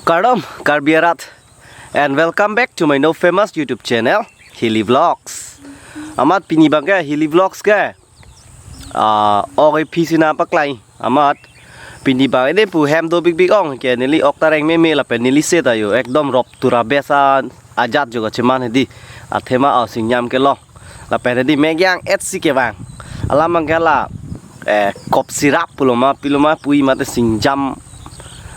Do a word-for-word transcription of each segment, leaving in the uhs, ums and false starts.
Kardom, Karbi arat, and welcome back to my new famous YouTube channel, Hilly Vlogs. Amat pini abangke Hilly Vlogs ke, ah, ok ephi si nangpaklangji. Amat pini abang ini pu hem do bikbik ong ke neli ok ta reng meme lapen neli se ta jo ekdom rop tura besa ajat jo kacheman hedi. Athema asingjam kelong. Lapen hedi mek jang-et si kevang. Alam abangke la, eh, cough syrup pulo ma pilo ma pu-i mate singjam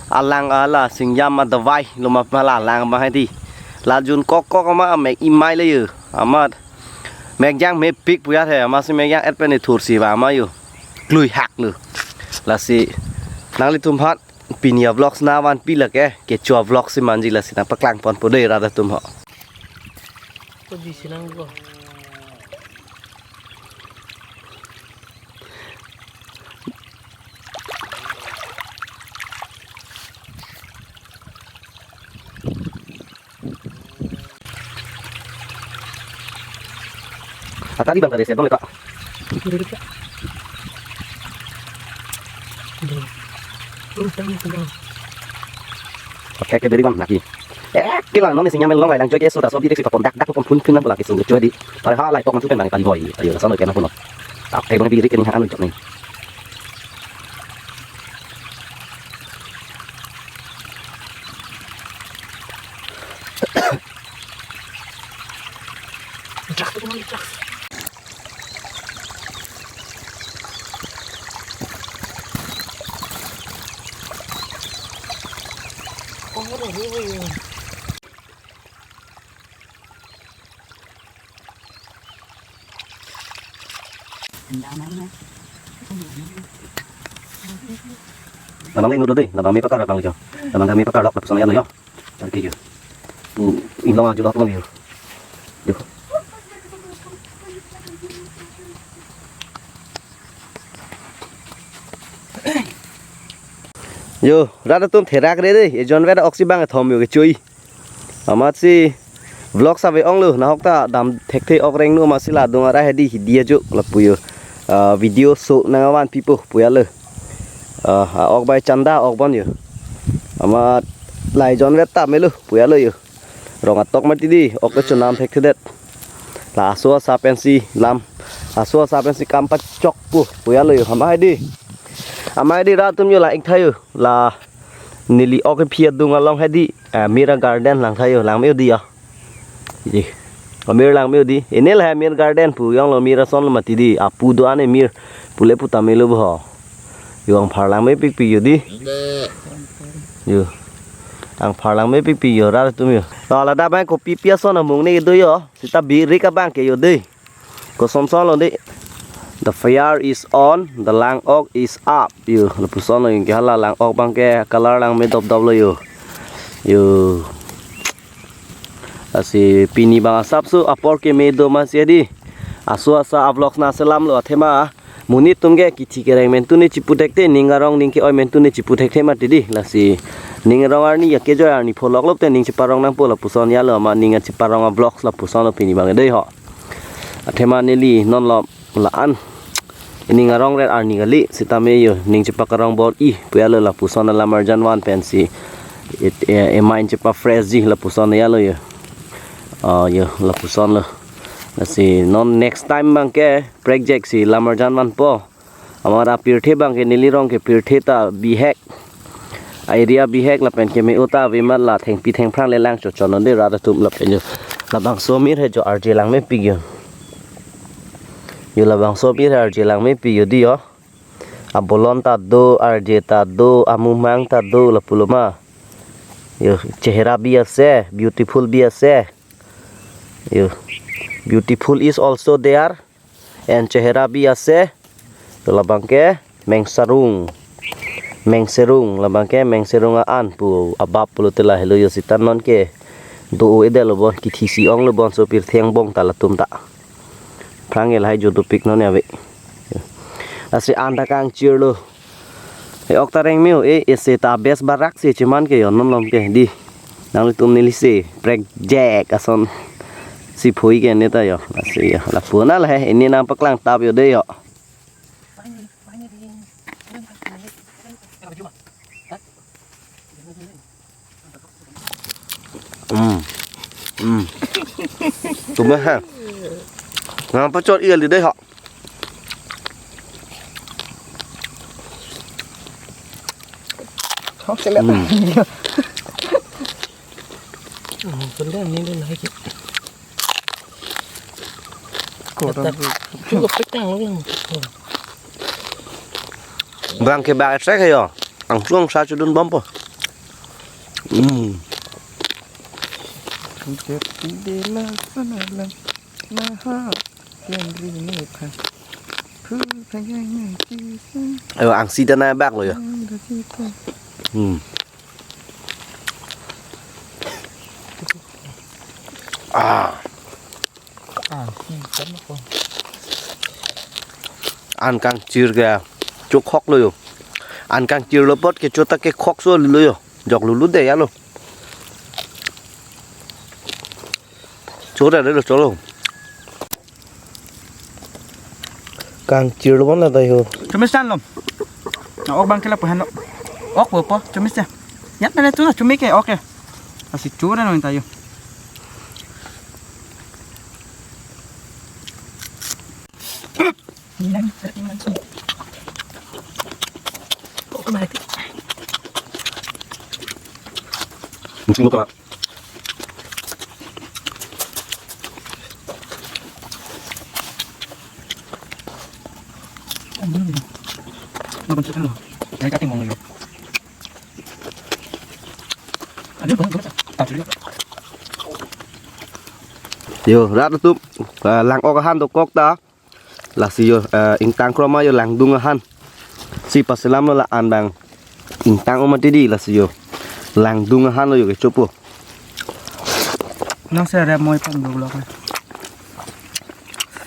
alang, ala singjam adavai lo ma pala alang abang hedi. La jun kok kok ma mek imai le jo. Amat mek jang mepik pu jat he, amat si mek jang-et pen ithur si vang ma jo. Klui hak lo. Lasi nanglitum aphan pini avlogs nangvanpi lake, kecho avlogs si manji, lasi nangpaklang ponpo dei rat atum ho. Ko di sinang ko. Atali bang tadi siap bang ito. Oke, ke dari bang lagi. Eh, kila non si nyamel long lang joy ke so ta so direct si papon dak dak papon phun phun nang bola ke sung joy di. Pare ha lai tok nang tu pen bang kali boy. Ayo, sa no ke nang puno. Oke, bang direct ke ni ha anu jok ni. Labang le inut lo dei, labang me pakar labang le jo. Labang me pakar lok lapuson ya lo jo. Tadi ke jo. Hmm, inglong ajo lok lo jo. Jo. Jo, rat atum therak re dei, ejon vet ok si bang ethom jo kechoi. Amat si vlog save onglo, nahok ta dam thekthe ok rengno amat si la adung arai hedi hidi ajo lapu jo. Ah, video so nangvanpipo pu jalo. Ah, ok bai chanda ok bon jo. Amat la ejon vet ta melo pu jalo jo. Rong atok mati dei, ok ke chonam thekthedet. La aso asa pensi lam, aso asa pensi kam pachokpo pu jalo jo. Amat hedi, amat hedi rat atum jo la ik tha jo. La neli ok ephi adung along hedi, eh, Mira Garden lang tha jo, lang me-o dei jo. Ji. Amir lang me-o dei. Ini la Mir Garden pu jonglo, Mir ason lo mati dei. Apu do-an e Mir. Pule pu ta melo bo ho. Jo, angpher lang mepikpik jo dei. Jo. Angpher lang mepikpik jo rat atum jo. To ladak abang kopi pi ason amung ne do jo. Seta birik abang ke jo dei. Koson son lo dei. The fire is on, the lang ok is up. Jo, lapuson lo, anke hala lang ok abangke color lang me dopdop lo jo. Jo. Lasi pini abang asapso apor keme do amat si hedi. Aso asa avlogs nangselamlo athema monit atum ke kithi kereng mentu ne chipu thekthe, ning arong ning ke-oi mentu ne chipu thekthe mati dei. Lasi ning arong arni ya kejoi arni pholok lop te ning cheparong nangpo lapuson jalo, amat ning cheparong avlogs lapuson lo pini abang dei ho. Athema neli non lo la-an ning arong ret arni kali, sitame jo ning chepakarong bor-i pu jalo, lapuson alam arjan van pensi. It, eh, emain chepa fresh ji lapuson jalo jo. Ah, jo, lapuson lo. Lasi non next time abangke prek jek si lam arjan vanpo. Amat apirthe abangke neli rong ke pirthe ta bihek. A-area bihek lapen keme-o ta ave amat la thengpi thengphrang le lang chochon non dei rat atum lapen jo. Labangso amir he jo arje lang mepik jo. Jo labangso amir he arje lang mepik jo dei jo. Abolon ta do, arje ta do, amumang ta do lapulo ma. Jo, chehra bhi ase, beautiful bhi ase. Jo, beautiful is also there. And chehra bhi ase. To labangke mengsarung. Mengserung, labangke mengserung a-an pu abap pulote la helo jo, seta non ke do-o-edet lo bon, kithi si onglo bon, sopirthe angbong ta latum ta. Phrang ke lahai jo dopik non ave. Lasi an ta kangchir lo. E ok ta reng me-o, e, ese ta bes barak si cheman ke jo non lom ke dei. Nanglitum neli se prek jek ason si phui ke ne ta jo. Lasi jo, lapu na la he, ini nangpaklang tap jo dei jo. Hmm. Hmm. Tuma ha. Nang pachor iya li dei ha. Thok selet. Hmm. Hmm, pendam ni dun lagi. Koran. Cukup petang lo yang. Bang ke bang trek yo. Angsong sa chudun bompo. Hmm. Ayo, angsi ta nabak lo yo. Hmm. Ah. An kangchir ke chokhok lo yo. An kangchirlo apot kecho ta kekhokso lo yo. Jok lulu de ya lo. Chora de lo cholo. Kangchirlo bon la dai ho. Chomis an lo. Na ok bang ke lapu han lo. Ok po po chomis ya. Yat na tu na chumi ke ok ya. Asi chora no ta yo. Yo, rat atum, ah, lang-ok ahan dokok ta. Lasi yo, eh, ingtang kroma yo langdung ahan. Si paselam lo la-an bang. Ingtang oma tidi lasi yo. Langdung ahan lo yo kechopo. Nang se re moi pang dulu lo.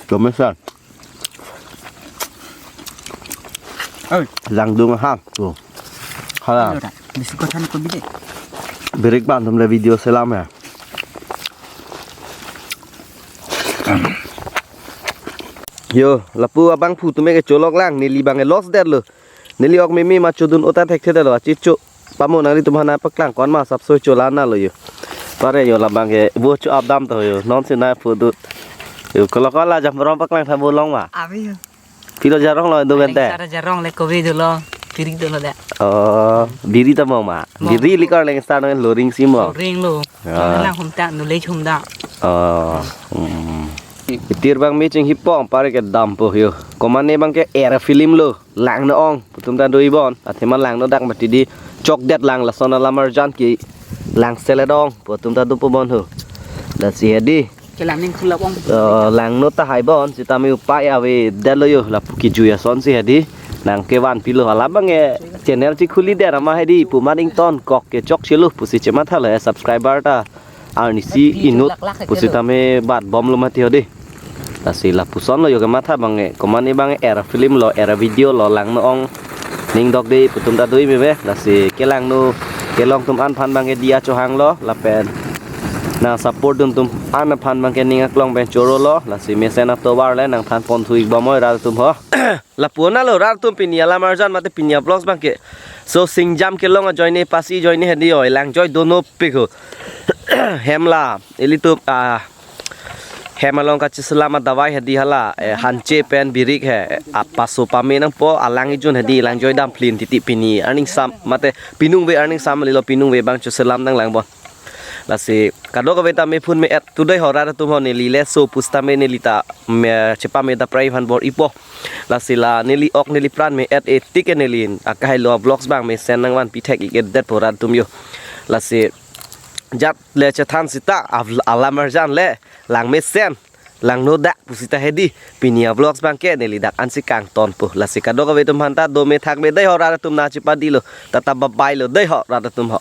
Chomis an. Oi. Langdung ahan. Tuh. Hala. Alo dah. Bisi kothan ko bide. Birik bang tum le video selam ya. Yo, lapu abangphu tum ke cholok lang, neli bang ke loss det lo. Neli ok meme ma chodun ota thekthedetlo, achicho. Pamo nanglitum aphan nangpaklang ko-an ma sapso chola na lo yo. Pare yo labang ke bo cho-ap dam to yo. Non si nangpudut. Yo, kolo kolo jam rong paklang tha bo long ma. Abi yo. Pilo jarong lo do gente. Sara jarong le kobe dolo. Biri dolo da. Oh, biri ta mo ma. Mo. Biri likor leng star no loring si mo. Loring lo. Ah. Lang hum ta, nulej hum da. Oh. Hmm. Tir bang me chinghipong pare ke dampo yo. Komane bang ke era film lo. Langno ong. Pu atum ta do-i bon. Athema langno dak mati di chokdet lang lason alam arjan ke lang selet ong. Pu atum ta dopo bon ho. Lasi hedi. Kelang ning khulap ong. Eh, langno tahai bon, sitame upai avedetlo yo, lapu kejui ason si hedi. Nang kevan pilo hala bang e channel chikhuli der ama hedi, pu maning ton kok ke chok chelo, pusi chematha le subscriber ta. Arnisi inut, pusi tame bat bomlo mati hedi. Lasi lapuson lo yo kematha bang e, komane bang e era film lo, era video lo langno ong. Ning dok de pu atum ta do-i meme, lasi kelangno kelong atum an aphan bang e diya chohanglo, lapen nang support dun atum an aphan bang ke ning aklong pen chorolo, lasi mesen atovar le nangthan pon thu-ik bom oi rat atum ho. Lapu na lo rat atum pini alam arjan mate pini avlogs bang ke. So singjam kelong ajoine pasi ajoine hedi oi lang joi dono pik ho. Hem la, ilitum, ah, hem along kacheselam adavai hedi hala, eh, hanche pen birik he, apaso pame nangpo, alang ijun hedi, lang joi dam plin titi pini, arning sam, mate pinung ve arning sam lilo pinung ve bang cheselam nang lang bon. Lasi, kadokave ta me phun me-et, tu dei ho rat atum ho neli le so pusitame neli ta me chepame da prai han bor-ipo. Lasi la neli ok neli pran me-et e tik e neli, akai lo vlogs bang mesen nangvan pithek-ik-edetpo rat atum yo. Lasi, jat le chethan sita, av-, alam arjan le, lang mesen, langno dak, pusita hedi, pini avlogs bang ke, neli dak ansi kangtonpo. Lasi kadokave atum aphan ta, do me thak me dei ho rat atum nangchepadilo, tata bye bye lo dei ho rat atum ho.